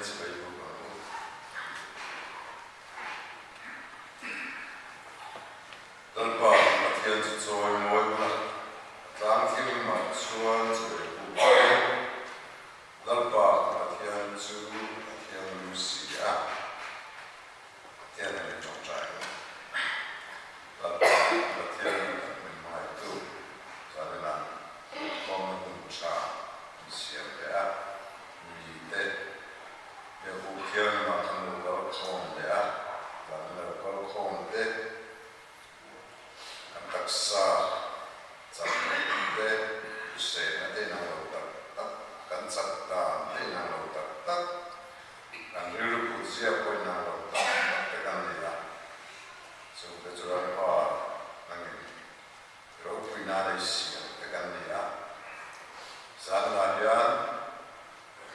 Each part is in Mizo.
Chibai buk ang u. Lalpa Pathian chu chawi mawi ula, a tlang thianghlimah chuan chibai buk ang u. Lalpa Pathian chu a thianghlim si a, Pathian a ni tawngtai ang u. Lalpa Pathian kan hmin hmaitu zaninah khawmna hun tha an siam leh a, mite Biakuk thianghlimah kan lo kal khawm leh a, zanin lo kal khawm te kan taksa chak loh te, hrisehna te inang lo tak tak, kan chak dan te inang lo tak tak, kan rilru put zia pawh inang lo tak tak te kan ni a, chungte chu Lalpa nangin ropui nan ei siam te kan ni a, zanah hian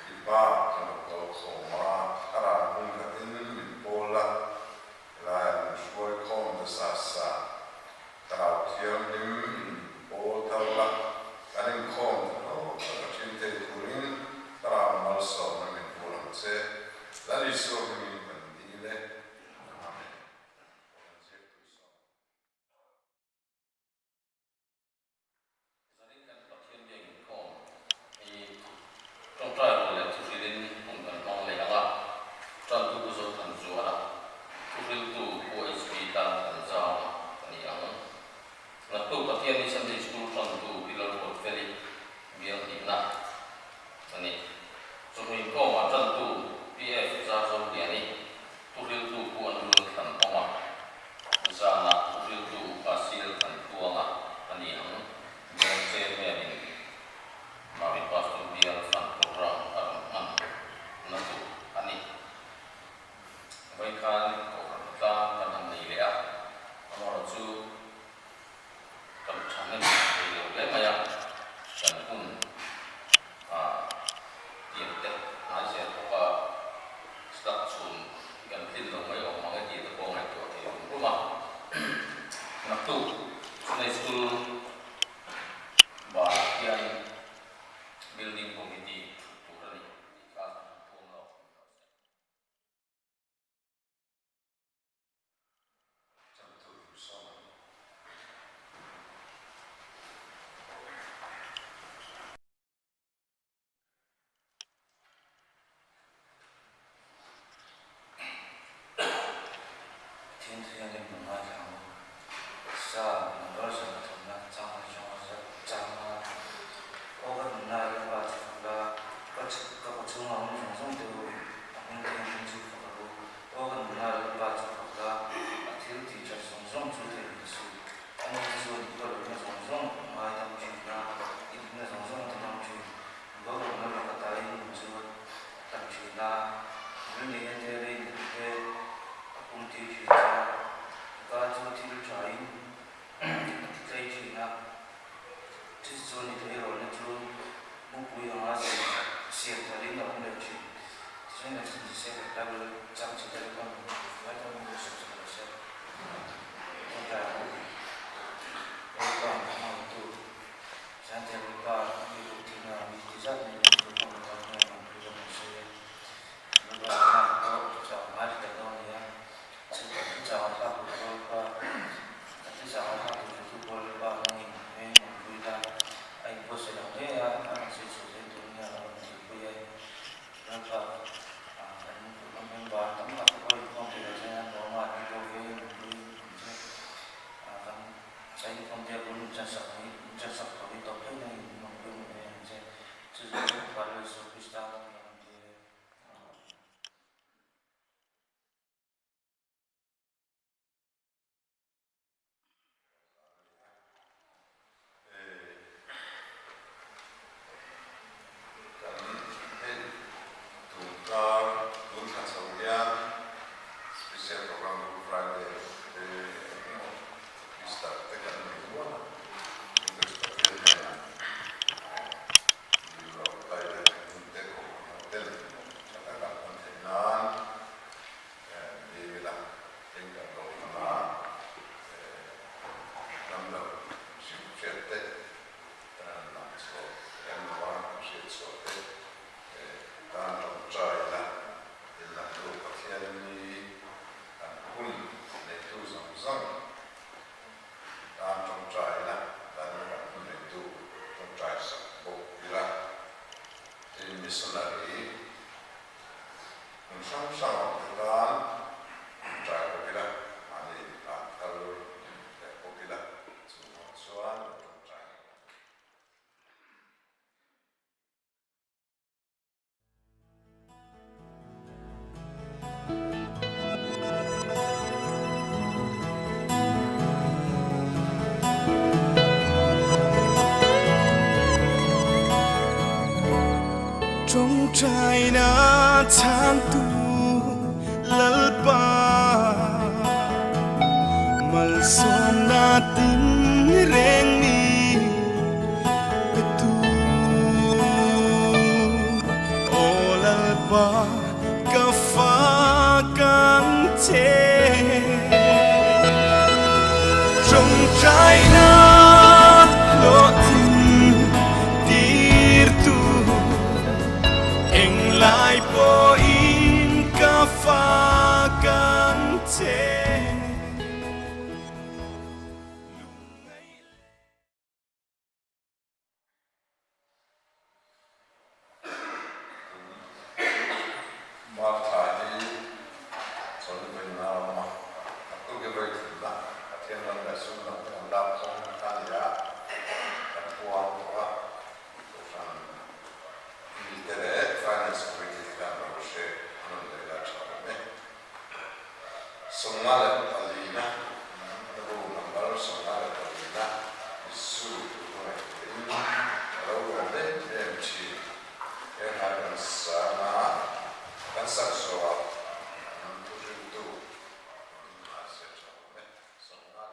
i pa kan lo kal khawm a, thlarau hmun khatin min pawl a, helaiah min hruai khawm ta sa sa, thlarau thianghlim in pawl thar la, kan inkhawm ta hlawk tak a thin thei turin thlarau malsawmna min hmuh ang che, Lal Isua hmingin kan dil e. Amen. Kan ziaktu sawm. Zanin kan Pathian biak inkhawm hi tawngtai rual leh thuhrilin hun kan hmang leh ang a, tantu Pu Zothan Zuala, thuhriltu Pu HB Tlang Thanzama a ni ang. Naktuk Pathian hi Sunday School tantu Pi Lalruatfeli bial hnihna a ni. Chawhnu inkhawmah tantu PF Zarzohliani, thuhriltu Pu Andrew Thlanhawma, Zanah thuhriltu Upa Sil Thantluanga a ni ang. Bawng Chairman-in Mami Pastor Bial Fund Programme a rawn hman na tur a ni. Vawikhan Kohhran tlang kan han nei leh a, amaherawhchu kan thahnem thei lo hle mai a, kan hun a tiang te hnai zel bawk a, slap chhun kan tlin lo mai awm ang e tih te pawh ngaihtuah thei rum rum a. Naktuk Sunday School banah hian Building Committee thut tur a ni tih kha kan han puang lawk thin rawh se. Pathian thian in min ngaithla ang u. Psalm number 130 chang leh chang chang a, Aw ka nunna Lalpa chu fak la, ka ka kawchhunga awm zawng zawng te u, a hming thianghlim chu fak ang u. Aw ka nunna Lalpa chu fak la, a thil tih that zawng zawng chu theih suh. A ni chuan i kalawmna zawng zawng a ngaidam thin a, i dikna zawng zawng a tidam thin. Boruakna laka tain nun chu a tam thin a, thil neihna te lei neihna te a pum tir thin che a, i ka chu thil thain a ti tlei thin a. Chu chuan i tleirawnna chu mupui anga siam tharin a awm leh thin. Tichuan kan chhan se kan Bible chang chhe deuh kan ngai dawn in sawi chak lo se. Tawngtai ang u. Lalpa hmangaihtu Zante Lalpa mi kut thina mi ti zat mai min thil kawng atan hian rawn pui dawn ang se. Lalpa hna pawh chau ngai hle dawn a nia. Chu kan thu chau a thlak tur pawh Lalpa kan thu chau a thlak tur hretu pawh Lalpa nangin veng rawn pui la. A inbuatsaih ang ngei a, a rawn sawi chhuah zel tur nia a rawn thilpui e. Lalpa kan member tam tak te pawh inkhawm thei lo chen a nuam a, an pawh veng rawn pui ang che. Kan inkhawm te bul min chansak hi min chansak tawh hi tawp thleng nangin min rawn pui rawn ang che. Chu zawng chu Far Laisu Krista nangin a rawn ti e. Kan hei tun Missionary hmun hrang hrang a awmte tan tawngtai bawk ila, mahni inhlan thar leh bawk ila, chung hmang chuan lo tawngtai ang. Tawngtaina chhangtu Lalpa malsawmna tin reng mi pe tu. Aw Lalpa ka fak ang che. Tawngtaina hlawhtling tirtu englai pawhin ka fak ang che. Martha hi Chawlhvaina a awm a, a tuki vawi thumna Pathian ram leh sum lam te kan lak khawm a ni a, kan puang tawh a, Kohhran mite leh Finance Committee te khan lo hre an rawn leh la tha awm e. 54na ru number 54na Isu hmangaih turin a lo lawm em em thin. He hnai kan sanga kan sak zawhah an thuhriltu in hna se tha awm e. 54na.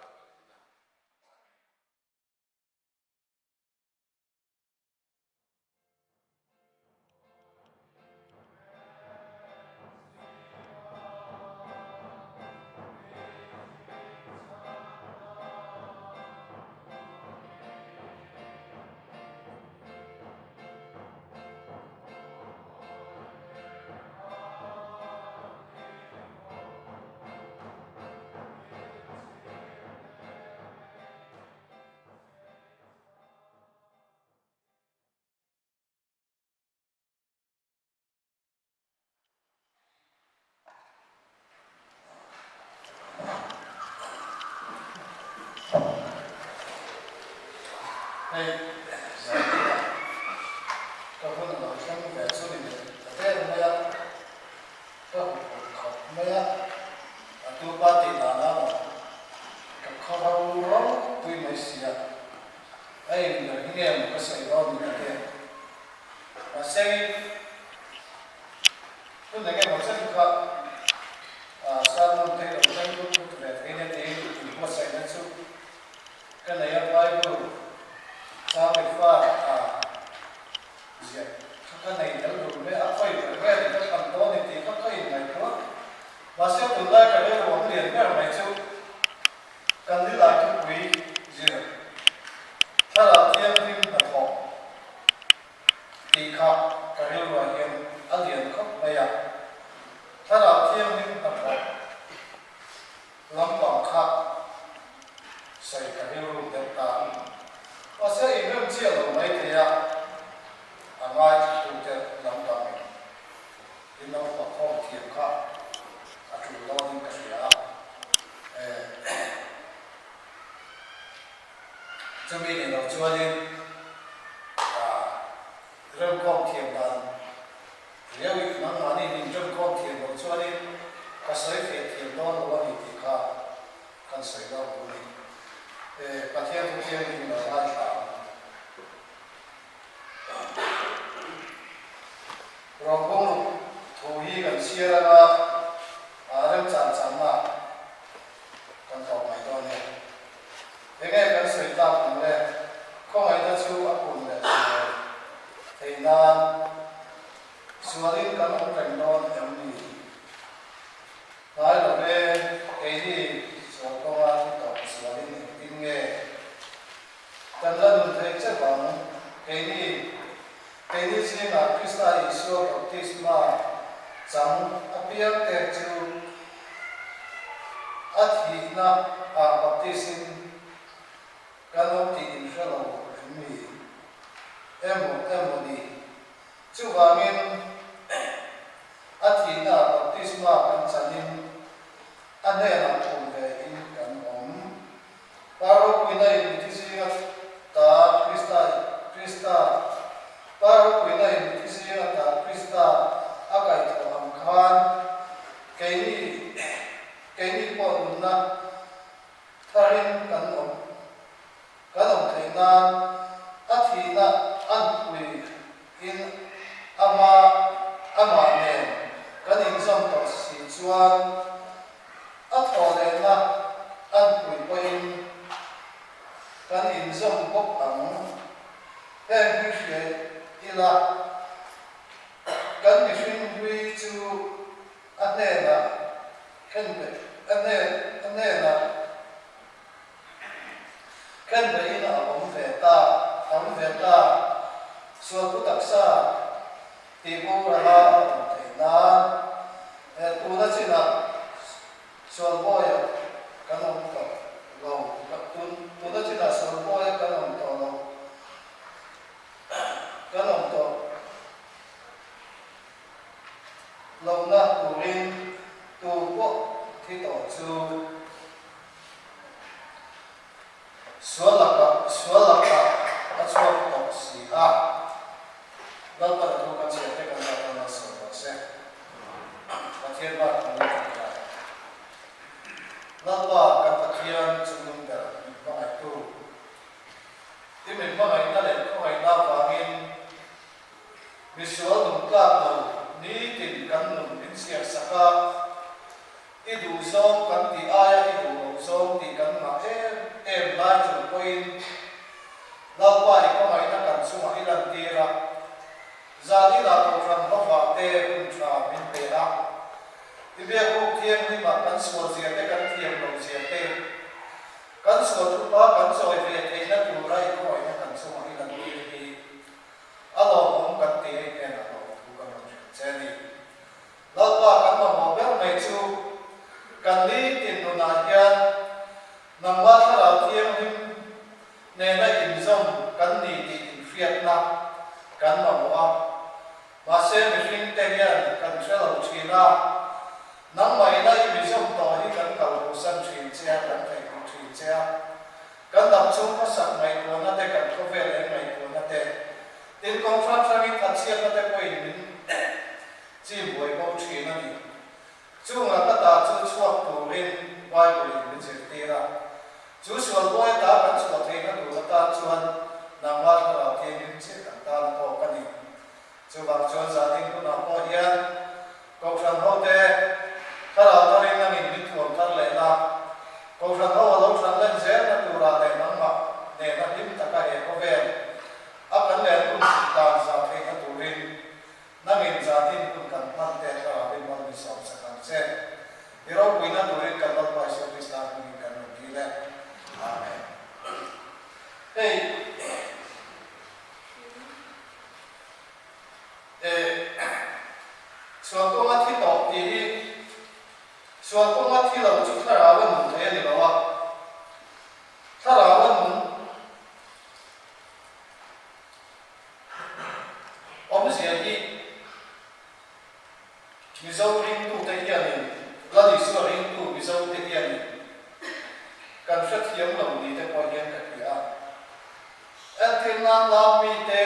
Hei zan ina ka hun a lo thleng ve chu ni leh ta der mai a, ka huphurh khawp mai a, a tupa tih dan a maw ka khaw ro ro pui mai si a. A eng ber hi nge maw ka sawi dawn ni ka ti. Mahse hun eng emaw chen kha sermon te hi lo thleng lut lut ve thei nia tiin inbuatsaihna chu ka nei a, Bible chang leh fa a ziah kha ka nei tel dur mai a, a khawi ber nge ni ka thlan dawn ni tih kha ka inngaihtuah. Mahse tunlai ka rilru awm lian ber mai chu Kan nilai thupui zir thlarau thianghlim hnathawh tih kha ka rilruah hian a lian khawp mai a. Thlarau thianghlim hnathawh lampang kha sawi ka rilru deuh ta. Mahse inrem chiah lo mai thei a, a ngaithlatute lampangin in lo hmakhawm thiam kha a tul dawnin ka hria a. Chumi nih loh chuanin remkhawm thiam dan riau i nangmahni min remkhawm thiam loh chuanin ka sawi fiah thiam dawn lo a ni tih kha kan sawi lawk duh a ni. Pathian thu thianghlim lo ngaithla ang. Rawngkawng thu hi kan chhiar anga remchan channa kan tawp mai dawn e. Enge kan sawi tak ang le? Khawngaihna chu a kun leh zual thei nan sualin kan awm reng dawn em ni? Hnai lo ve, keini sual kawnga thi tawp sualin engtin nge kan la nun thei chep ang? Keini Keini zingah Krista Isua baptisma chang apiangte chu a thihna ah baptisin kan awm tih in hre lo em ni? Emaw emaw ni? Chuvangin a thihnaah baptisma kan chanin a hnenah phum ve in kan awm. Pa ropuina in mithi zinga ta Krista Krista Pa ropuina in mithi zinga ta Krista a kaihthawh ang khan keini keini pawh nunna tharin kan awm kan awm theih nan a thihna anpui in ama amah nen kan inzawm tawh si chuan a thawh lehna anpui pawhin kan inzawm bawk ang. Heng hi hria ila kan mihring hlui chu a hnenah khenbeh a hnen a hnenah Khenbeiin a awm ve ta, a awm ve ta. Sualpu taksa tih borala a awm theih nan he tuna chinah sualbawia kan awm tawh lo, tun tuna chinah sualbawia kan awm tawh lo, kan awm tawh lohna turin tu pawh thi tawh chu. Sual lakah sual lakah a chhuak tawh si a, Lalpan a thu kan chhiar te kan zah tan a sawi rawh se. Pathian bak kan lo tih lai. Lalpa kan Pathian chungnung ber min hmangaihtu. I min hmangaihna leh khawngaihna avangin misual nung tlak lo nitin kan nun min chhiar sak a, I duh zawng kan tih aia i duh loh zawng tih kan ngah em em lai chung pawhin Lalpa i khawngaihna kan chungah i lantir a, zan inah Kohhran hovah te hun tha min pe a, i biakbuk thianghlimah kan sual zia te kan thiam loh zia te, kan sual thupa kan chawi ve theihna tura i khawngaihna kan chungah i lantir hi a lawmawm kan tih hei hnenah lawmthu kan rawn hrilh che a ni. Lalpa kan mamawh ber mai chu kan nitin nunah hian nangmah Thlarau Thianghlim nena inzawm kan ni tih inhriatna kan mamawh a. Mahse mihringte hian kan hre lo thin a, nangmah ina i mizawm tawh hi kan kalbosan thin che a, kan theihpui thin che a. Kan dam chung hmasak ngaihtuahna te, kan khawvel eng ngaihtuahna te, tin kawng hrang hrangin thatchhiatna te pawhin min Chi buai bo thin a ni. Chunga ka ta chu chhuak turin Bible-in min zirtir a. Chu sual buai ata kan chhuah theihna tur atan chuan nangmah Thlarau Thianghlim chiah kan tan a tawk a ni. Chuvang chuan zanin hunah pawh hian Kohhran hote Thlarau tharin nangin min thuam thar leh la, Kohhran ho a lo hran len zelna turah leh nangmah nena hlim taka he khawvel a kan len hun dan zah theihna turin Nangin zanin hun kan hman te thlarau in mal min sawm sak ang che. I ropuina turin kan Lalpa Isua Krista hmingin kan rawn dil e. Amen. Hei eh sual kawnga thi tawh tih hi sual kawnga thi lo chu thlarau a nun thei a ni lo a, thlarau a nun Awmzia hi Mizo ringtute hianin, Lal Isua ringtu Mizote hianin kan hrethiam lo ni te pawh hian ka hria a. Entir nan lam mite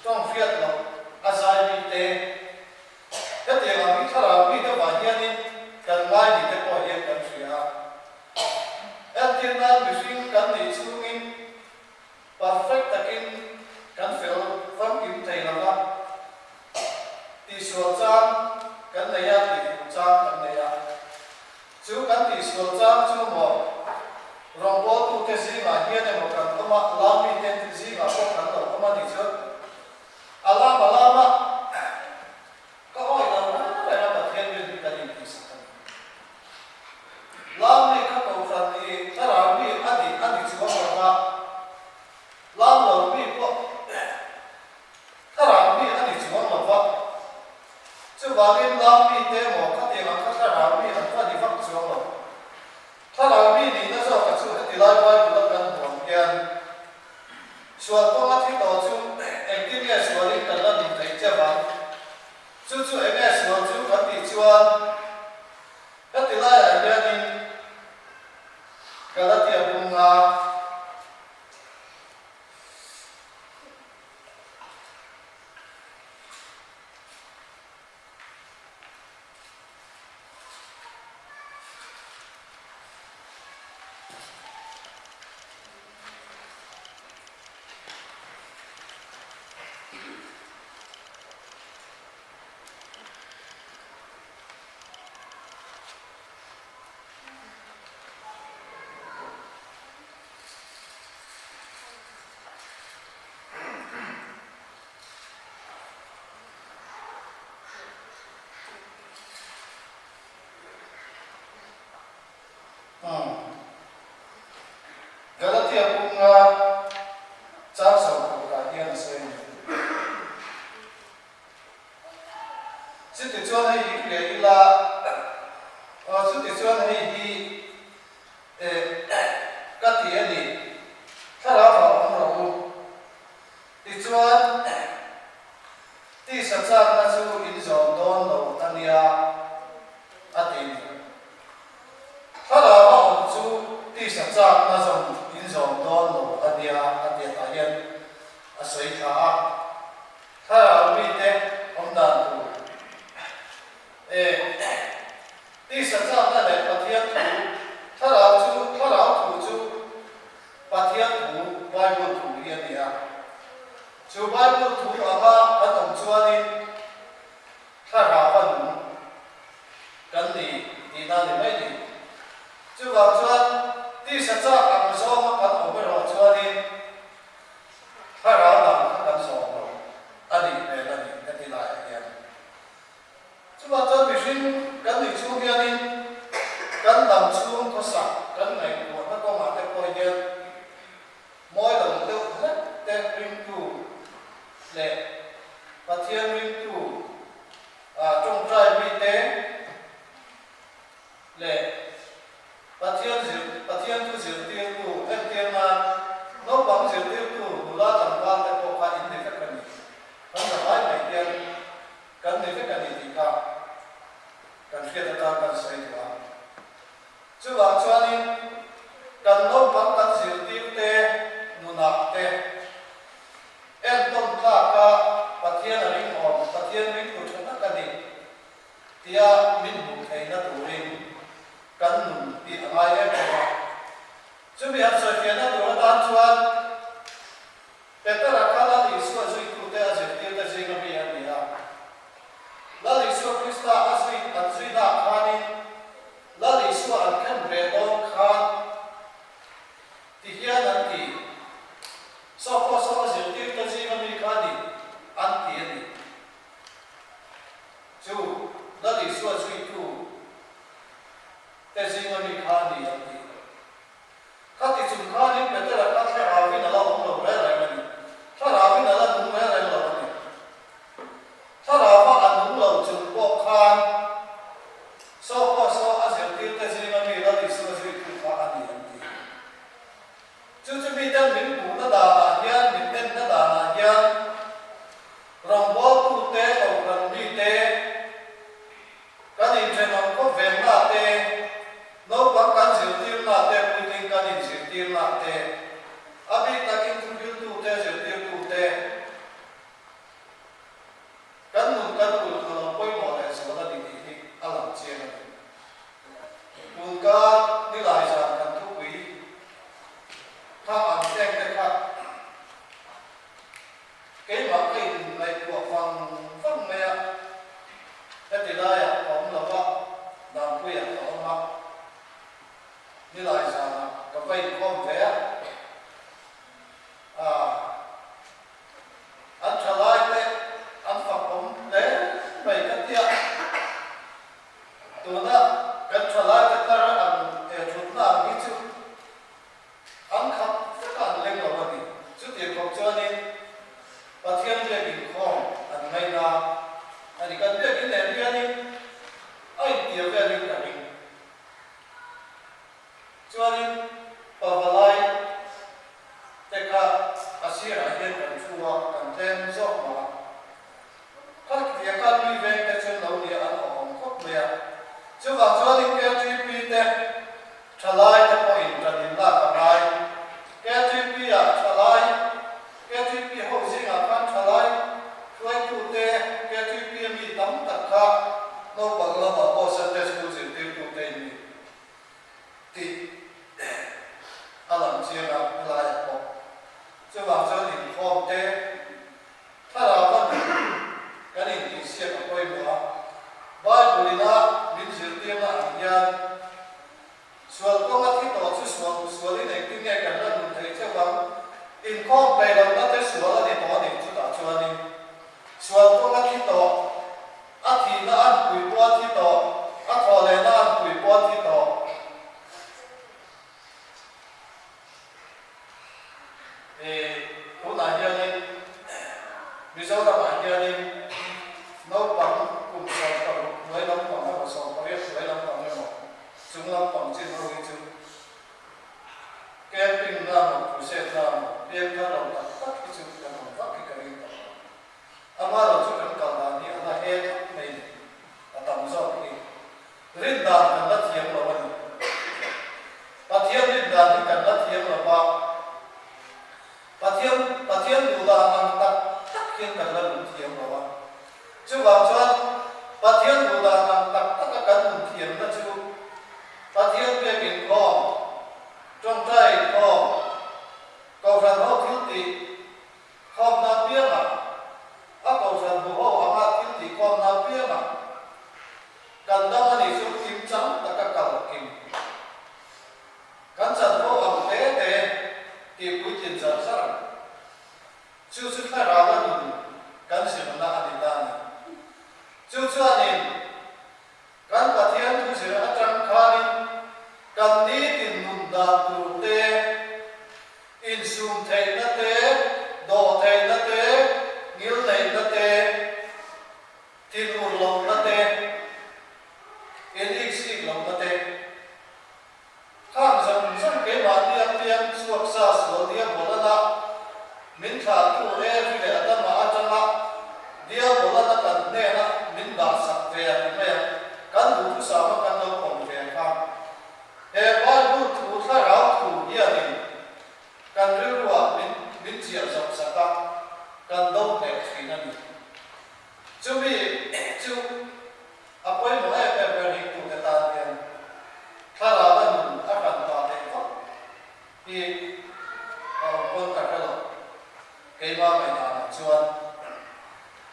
tawng hriat loh a zai mite, hetiang ang hi thlarau mite vah hianin kan ngai ni te pawh hian kan hria a. Entir nan mihring kan nih chhungin Perfect takin kan fel famkim thei lo va, tihsual chang kan nei a, tihfuh chang kan nei a. Chu kan tihsual chang chu maw rawngbawltute zingah hian emaw kan awm a, lamite zingah pawh kan lo awm a nih chuan a lam a lam a, ka awih lo reng reng a Pathian rin hi kan intihsak a ni. Lam mi kha kohhran i thlarau mi a nih a ni chuang lo va, lam lo mi pawh thlarau mi a ni chuang lo va. Chuvangin lam mi te emaw khatiang ang kha thlarau mi an va ni vak chuang lo. Thlarau mi nihna zawka chu heti lai Bible a kan hmuh ang hian sual kawnga thi tawh chu engtin nge sualin kan la ni? Galatia bunga chang sawmkawkah hian a sawi a ni. Chutichuan hei hi hria ila, aw chutichuan hei hi eh ka ti a ni, thlarau ah awm rawh u. Tichuan tisa chakna chu in zawm dawn lo a nia a ti ni. Thlarau a awm chu tisa chakna zawm in zawm dawn lo a nia a ti tah hian a sawi thla a. Thlarau mite awm dan tur e tisa chakna leh Pathian thu Thlarau chu Thlarau thu chu Pathian thu Bible thu hi a ni a. Chu Bible thu anga kan awm chuanin Thlarau a nung kan ni tihna ni mai ni. Chuvang chuan tisa chak ang zawnga kan awm erawh chuanin thlarau dang kha kan zawm lo a nih hmel a ni heti laiah hian. Chuvang chuan mihring kan nih chhung hianin kan dam chhung khawsak kan ngaihtuahna kawngah te pawh hian Mawi lo deuh hlek te ringtu leh Pathian ringtu tawngtai mite leh Pathian zir Pathian thu zirtirtu entir nan naupang zirtirtu nula tlangval te pawh kha in ni vek a ni. Kan zavai mai hian kan ni vek a ni tih kha kan hriat atan kan sawi duh a. Chuvang chuanin kan naupang kan zirtirte nunah te entawn tlaka Pathian a ringawm, Pathian ringtu tha tak a ni tia min hmuh theihna turin kan nun hi a ngai em em a. Chumi han sawifiahna tur atan chuan Petera kha Lal Isua zuitute a zirtirte zinga mi a ni a. Lal Isua Krista a zui an zuinak khanin Lal Isua an khen ve dawn khan ti hian an ti, Saw pawh saw a zirtirte zinga mi kha ni an ti a ni. Chu Lal Isua zuitu te zinga mi kha ni an ti. Khati chung khanin Petera kha thlarauin a la awm lo reng reng a ni. Thlarauin a la nung reng reng lo a ni. Thlarauva a nung lo chung pawh khan saw pawh saw a zirtirte zinga mi Lal Isua zuitu kha a ni an ti. Chu chu miten min hmuhna danah hian, min enna danah hian rawngbawltute, kohhran mite, Kan inthenawm khawp venna te, naupang kan zirtirna te, puitling kan inzirtirna te, a bik takin thuhriltu te, zirtirtu te, kan nun kan ulh kha lo pawimawh leh zual a ni tih hi a lang chiang a ni. Tun ka nilai zan kan thupui kha ang eng te kha Keimah ka inngaihtuah vang vang mai a, heti laiah ka awm lo va, Dampuiah ka awm a, nilai zanah ka va inkhawm ve a, ah, an tha lai te an fak awm hle mai ka tia, tuna kan tha lai te tlar ang thutna ang hi chu An khat vek a an leng lo a ni. Chutiang khawp chuanin Pathian biak inkhawm an ngaina a ni. Kan biak in nen hianin a intir velin ka ring. Chuanin Pavalai te kha a sirah hian kan thu a, kan tlem zawk mah a. Kha tia khan mi veng te chuan lo nia an awm khawp mai a. Chuvang chuanin KTP te thalai te pawhin tan in lak a ngai. KTP ah thalai, KTP ho zingah khan thalai hruaitu te, KTP a mi tam tak kha naupang lamah pawh Sunday School zirtirtu te in ni tih a lang chiang a helaiah pawh. Chuvang chuan inkhawm te Thlarau a nih kan intihsiak a pawimawh a, Bible ina min zirtirna ang hian sual kawnga thi Mizoramah hianin naupang kum 16 hnuai lampang emaw 18 hnuai lampang emaw chung lampang chin ho hi chu camping na emaw crusade na emaw piangthar lo tak tak hi chu kan awm vak hi ka ring tawh lo. Amaherawhchu kan kal dan hi a la he khawp mai ni, a tam zawk hi rin dan kan la thiam lo a ni. Pathian rin dan hi kan la thiam lo va, Pathian Pathian duh dan ang tak tak hian kan la nun thiam lo a. Chuvang chuan Pathian duh dan ang tak taka kan nun thiamna chu Pathian pek inkhawm, tawngtai inkhawm, Kohhran ho thil tih khawmna piangah, a Kohhran hmu ho anga thil tih khawmna piangah kan dam a nih chu kim chang taka kal kim. Kan chanvo ang te te tih puitlin zar zar ang. Chu chu thlarau a nun kan zirna a ni ta a ni. Chu chuanin kan Pathian thu zir atang khanin kan nitin nun dan tur te, insum theihna te, dawh theihna te, ngilneihna te, thinur lohna te, inik sik lohna te, Khang zawng zawng keimahni a piang chhuak sa sual Diabolana min thlahtu Evi leh Adama atanga Diabolana kan hnena min dahsak ve a ti mai a, kan duhthusama kan lo pawm ve kha. He Bible thu thlarau thu hianin kan rilruah min min chiah zawk sak a, kan do hneh thin a ni. Chumi chu A pawimawh em em ber ringtute tan hian thlarau a nun a hran ta theih vak hi a awm pawn ka hre lo. Keimah ngaihdanah chuan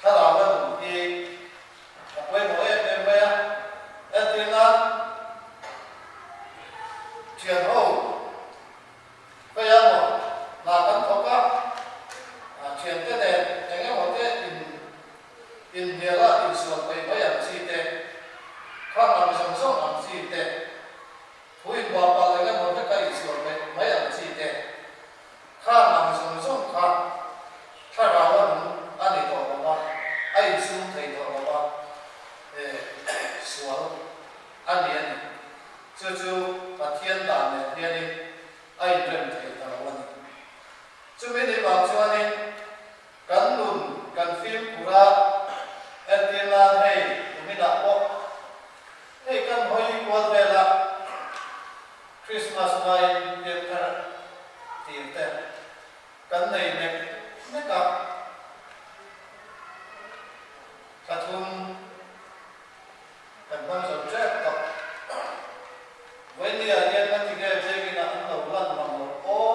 thlarau a nun hi a pawimawh em em mai a, entir nan thian ho khawiah emaw hna kan thawk a, thiante nen eng emaw te in Inhniala insual peih mai ang chi te, khang ang zawng zawng ang chi te, thu inbah palh eng emaw hleka insual peih mai ang chi te, khang ang zawng zawng kha thlarau a nung a ni tawh lo va, a insum thei tawh lo va, sual a ni a ni. Chu chu Pathian dan nen hianin a inrem thei ta lo a ni. Chumi ni vang chuanin Kan nun kan fimkhur a, entir nan hei kuminah pawh hei kan hawi kual vel a, Christmas hmain pianthar tir te kan nei nek nek a, thla thum kan hmang zo tep tawh. Vawinia hian a tinge Biakina an lo lan mang loh aw?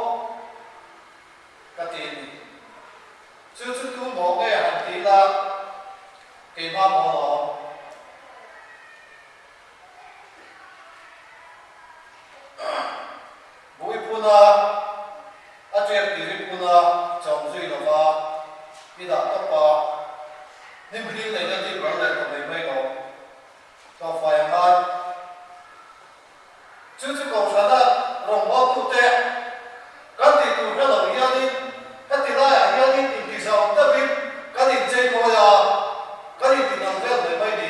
Ka ti a ni. Chu chu tu maw nge han ti ila, keimah maw lawm? Bui phuna a ṭiak tiri phuna chawm zui lova i dah tawp a, hnim hling neihna tih ral leh ta mai mai lawm. Tlawhfai a ngai. Chu chu Kohhrana rawngbawltute kan tih tur hre lo hianin heti laiah hianin intizau deuhin kan inchei mawi a, kan intinam vel mai mai ni.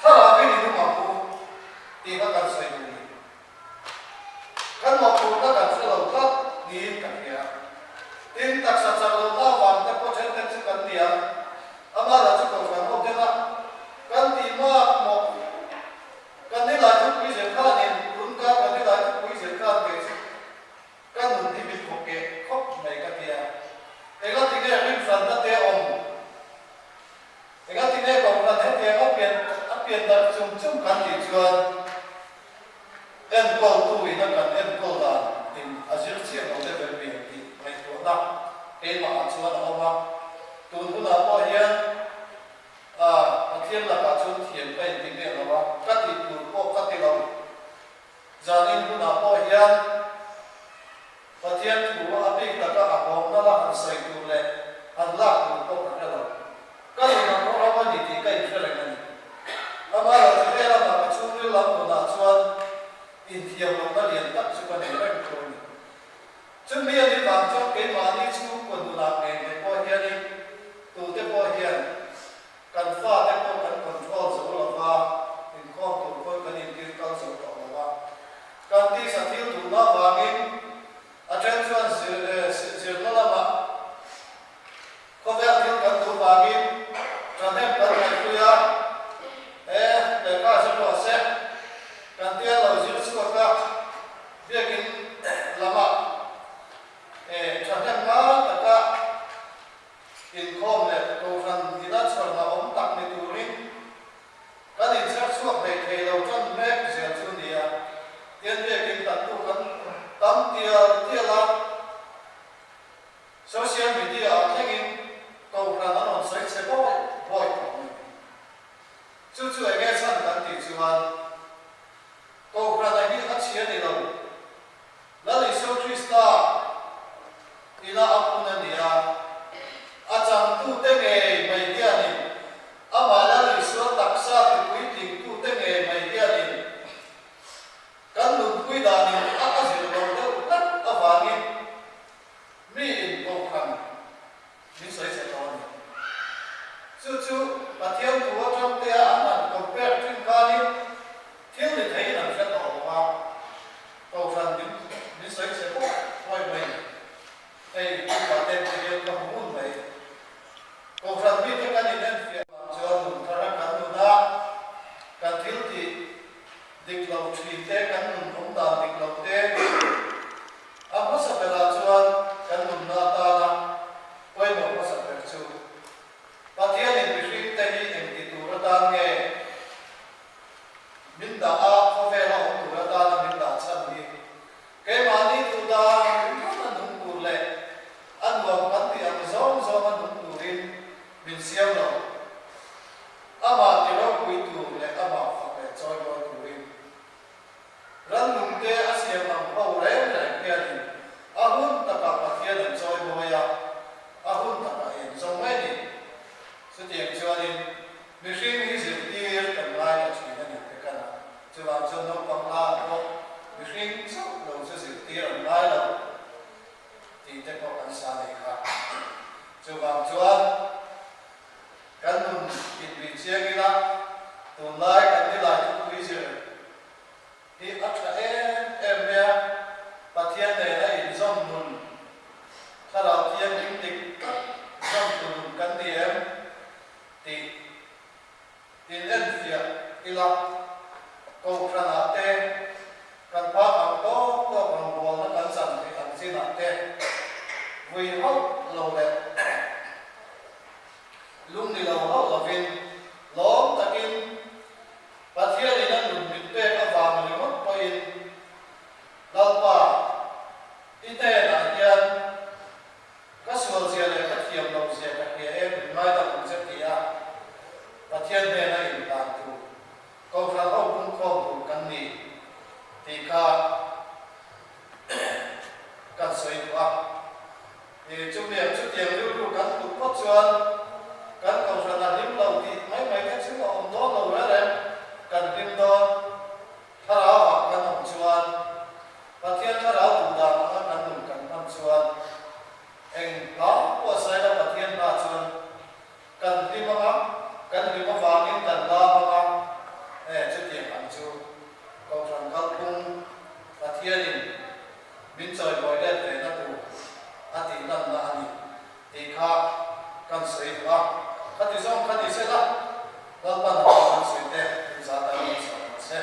Thlarauin i nung ang u tih kha kan sawi duh ni. Kan mawhphurhna kan hre lo tlat niin ka hria. Tin, taksa chak lohna avang te pawh thente chu kan ni ang. Amaherawhchu chu Kohhran ho tena kan tih mak mawh. Kan nilai thupui zir khanin tun kar kan nilai thupui zir khan kei chu ka nun hi min khawp keh khawp mai ka ti a. Enga tinge rinhranna te awm? Enga tinge kohhran hetiang a pian a pian darh chung chung kan tih chuan enkawltu ina kan enkawl dan in a zir chiah lo level pian tih ngaihtuahna keimah ah chuan a awm a. Tun hunah pawh hian A, Pathian lakah chuan thiam ka inti miah lo a, ka tih tur pawh ka ti lo. Zanin hunah pawh hian Pathian thu a bik taka a hawmna la han sawi tur leh han lak tur pawh ka hre lo. Ka nun ang rawh ram a ni tih ka inhre reng a ni. Amaherawhchu he lamah ka chhungril lam nunah chuan inthiam lohna lian tak chu ka nei reng thu a ni. Chumi a nih vang chuan keimahni chhungkaw nunah ngei ngei pawh hianin. tute ngei mai hianin, amah Lal Isua taksa tipuitlingtute ngei mai hianin kan nunpui danin a a zir lo deuh hlek avangin mi inkohhran min sawi chhe tawh a ni. Chu chu Pathian thu atang tea an han compare thin khanin thil ni theiin an hre tawh lo a, kohhran min min sawi chhe pawh huai mai ni. Hei upa te pawh hian ka hmu ngun mai. Kohhran mite kan inenfiah vang chuan nun thar a kan nun a, kan thil tih dik lo thin te, kan nun awm dan dik lo te, A hmasa berah chuan kan nunna atana pawimawh hmasa ber chu Pathianin mihringte hi engti tur atan nge min dah a, khawvela awm tur atana min dah chhan hi keimahni duh dan ringawt a nung tur leh a nuam kan tih ang zawng zawng a nung turin min siam lo. Amah ti ropui tur leh amah fak leh chawimawi turin. Rannungte a siam ang ho reng reng hianin a hun takah Pathian an chawi mawi a, a hun takah i an zawng mai ni. Chutiang chuanin mihring hi zirtir kan ngai ta thin a ni te kan a, chuvang chuan naupang la pawh mihring chauh lo chu zirtir an ngai lo tih te pawh kan sa nei kha. Chuvang chuan kan nun inbih chiang ila tunlai kan nilai thupui zir hi a tha em em mai a, Pathian nena inzawm nun, Thlarau Thianghlim dik tak zawmtu nun kan ni em tih inenfiah ila, Kohhranah te kan phak ang tawk tawk rawngbawlna kan chan theih ang chinah te vui hauh lo leh lung ni lo hauh lovin lawm takin Pathianin a nun min pek avang ringawt pawhin Lalpa, i hnenah hian ka sualzia leh ka thiam lohzia ka hria em min ngaidam ang che ti a Pathian hnena inhlan tur Kohhran ho pungkhawm tur kan ni tih kha kan sawi duh a. Chumiang chutiang rilru kan put phawt chuan kan kohhran a hlim lo tih mai mai te chu a awm dawn lo reng reng. Kan hlim dawn thlarau ah kan awm chuan Pathian thlarau duh dan anga kan nun kan hman chuan eng hla pawh saila Pathian hna chuan kan hlim anga, kan hlim avangin kan lam anga, chutiang ang chu kohhran kalphung Pathianin min chawimawi let ve na tur a tih lanna a ni tih kha kan sawi duh a, khati zawng kha ni se la, Lalpan a kan sawi te in zah dan min sawi rawh se.